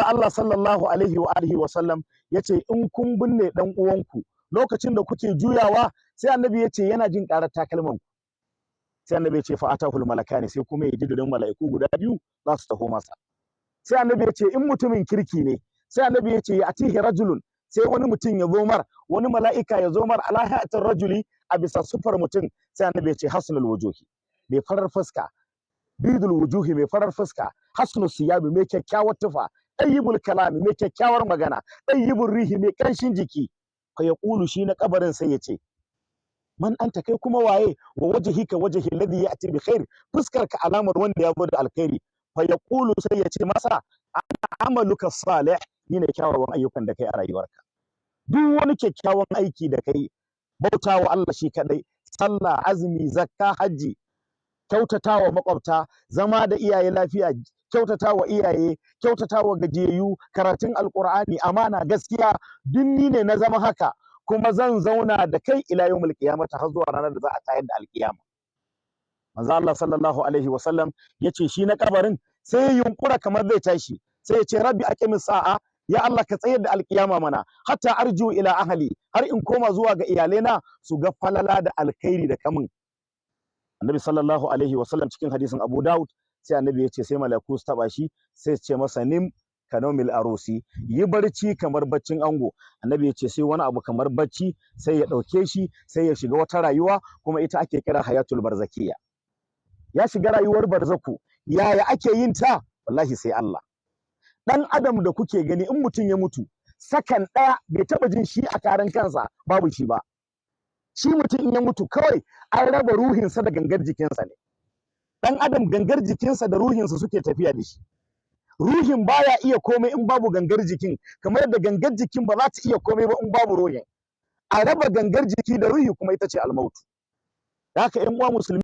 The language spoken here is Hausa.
Allah sallallahu alaihi wa alihi wa sallam yace, in kun binne dan uwanku, lokacin da kuke juyawa, sai Annabi yace yana jin karar takalman ku. Sai Annabi yace fa atahul malakani, sai kuma ya ji dirin mala'iku guda biyu za su taho masa. Sai Annabi yace in mutumin kirki ne, sai Annabi yace ya atihi rajulun, sai wani mutum ya zo mar, wani mala'ika ya zo mar, ala hayatir rajuli, a bisa sufar mutum. Sai Annabi yace hasnul wujuhi, mai farar fuska, bidul wujuhi, mai farar fuska, hasnus siyabi, mai kyakkyawar tufa, ɗayyibul kalami, mai kyakkyawar magana, ɗayyibul rihi, mai ƙanshin jiki. Fa yaqulu, shi na kabarin sai ya ce, man anta, kai kuma waye? Wa wajhika wajhi alladhi ya'ti bi khair, fuskar ka alamar wanda ya zo da alkhairi. Fa yaqulu, sai ya ce masa, ana amaluka salih, ni ne kyawawan ayyukan da kai a rayuwarka. Duk wani kyakkyawan aiki da kai, bautawa Allah shi kadai, sallah, azumi, zakka, hajji, kyautatawa makwabta, zama da iyaye lafiya, kyautatawa iyaye, kyautatawa gajiyayyu, karatun Alqur'ani, amana, gaskiya, duk ni ne na zama haka. Kuma zan zauna da kai ila yawmul qiyamah, har zuwa ranar da za a tayar da alqiyama. Manzo Allah sallallahu alaihi wasallam yace shi na kabarin sai ya yunkura kamar zai tashi, sai ya ce, rabbi aqimis sa'a, ya Allah, ka tsayar da alkiyama mana, hatta arju ila ahli, har in koma zuwa ga iyalaina su ga falala da alkhairi da kamun. Annabi sallallahu alaihi wasallam, cikin hadisin Abu Dawud, sai Annabi ya ce sai mala'iku su taba shi, sai su ce masa, nim kanomil arusi, yi barci kamar baccin ango. Annabi ya ce sai wani abu kamar bacci sai ya ɗauke shi, sai ya shiga wata rayuwa, kuma ita ake kira hayatul barzakiya. Ya shiga rayuwar barzaku. Yaya ake yin ta? Wallahi sai Allah. Dan adam da kuke gani, in mutum ya mutu, sakan ɗaya bai taɓa jin shi a karan kansa babu shi ba. Shi mutum in ya mutu, kawai an raba ruhinsa da gangar jikinsa ne. Dan adam, gangar jikinsa da ruhinsa suke tafiya da shi. Ruhin baya iya komai in babu gangar jikin, kamar yadda gangar jikin ba za ta iya komai ba in babu ruhin. A raba gangar jiki da ruhi kuma ita ce almautu. Da haka, ƴan uwa musulmi